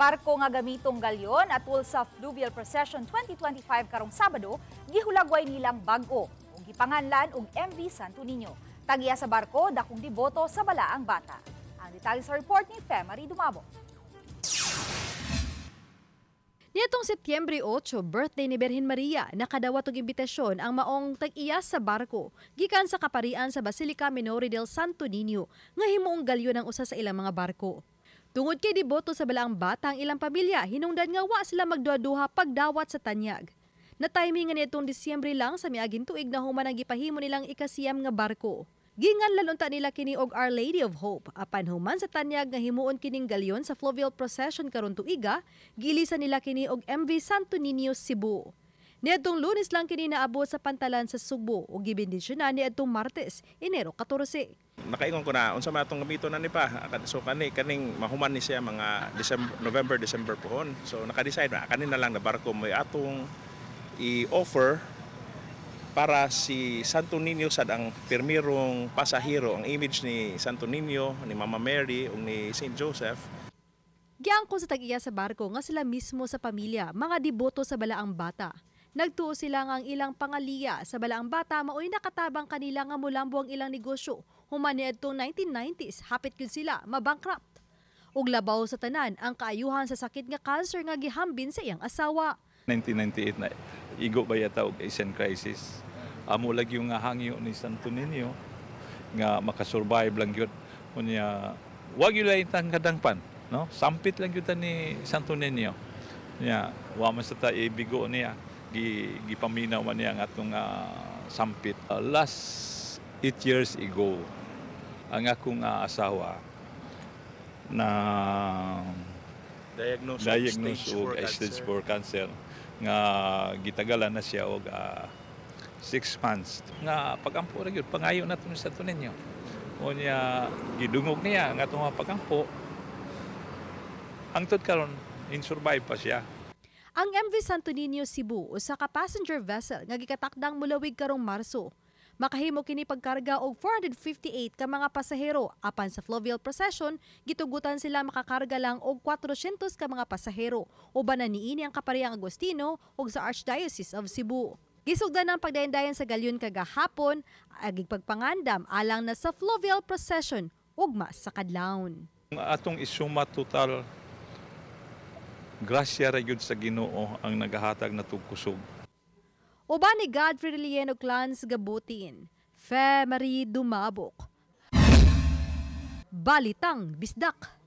Barko nga gamitong galyon atul sa Fluvial Procession 2025 karong Sabado, gihulagway nilang bag-o ug gipanganlan og MV Santo Niño. Tag-iya sa barko, dakong deboto sa Balaang Bata. Ang detalye sa report ni Femary Dumabo. Niadtong Setyembre 8, birthday ni Birhen Maria, nakadawat og imbitasyon ang maong tag-iya sa barko gikan sa kaparian sa Basilica Minore del Santo Niño nga himuong galyon ang usa sa ilang mga barko. Tungod kay deboto sa Balaang Bata ang ilang pamilya, hinungdan nga wa sila magduha-duha pagdawat sa tanyag. Na timing nga niadtong Disyembre lang sa miaging tuig na human ang gipahimo nilang ikasiyam nga barko. Ginganlan unta nila kini og Our Lady of Hope. Apan human sa tanyag nga himuon kining galyon sa Fluvial Procession karon tuiga, gilisan nila kini og MV Santo Niño Cebu. Niadtong Lunes lang kini naabot sa pantalan sa Sugbo ug gibendisyonan niadtong Martes, Enero 14. Nakaingon ko na unsa man atong gamiton na ni pa. So kani kaning mahuman ni siya mga December, November, December pohon. So naka-decide na kani na lang na barko may atong i-offer para si Santo Niño sad ang pirmirong pasahero, ang image ni Santo Niño, ni Mama Mary ug ni Saint Joseph. Giangkon sa tag-iya sa barko nga sila mismo sa pamilya, mga deboto sa Balaang Bata. Nagtuo sila nga ang ilang pangaliya sa Balaang Bata mao'y nakatabang kanila nga mulambo ang ilang negosyo. Human niadtong 1990s, hapit gyud sila mabankrupt. Ug labaw sa tanan ang kaayuhan sa sakit nga cancer nga gihambin sa iyang asawa. 1998 na igo ba yata og Asian crisis. Amo lagi yung nga hangyo ni Santo Niño nga makasurvive lang gyud. Unya wag gyud lain tang kadangpan, no? Sampit lang gyud ta ni Santo Niño. Nya wa man sa ta ibigo niya, gi gipaminaw man niya ang atong sampit. Last 8 years ago, ang akong asawa na diagnose diagnose stage og 4 stage cancer. 4 cancer nga gitagalan na siya og 6 months nga pagampo ra gyud, pangayo na ni Santo Niño. Unya gidungog niya nga atong mga pagampo. Hangtod karon, in survive pa siya. Ang MV Santo Niño Cebu usa ka passenger vessel nga gikatakdang mulawig karong Marso. Makahimo kini pagkarga og 458 ka mga pasahero, apan sa Fluvial Procession gitugutan sila makakarga lang og 400 ka mga pasahero, uban na niini ang Kapariang Agustino ug sa Archdiocese of Cebu. Gisugdan ang pagdayandayan sa galyon kagahapon, agig pagpangandam alang na sa Fluvial Procession ugma sa kadlawon. Ang atong isuma total, grasya ra gyud sa Ginoo ang nagahatag na kusog. Uban ni Godfrey Relieno Clans Gabutin, Fe Marie Dumabok. Balitang Bisdak.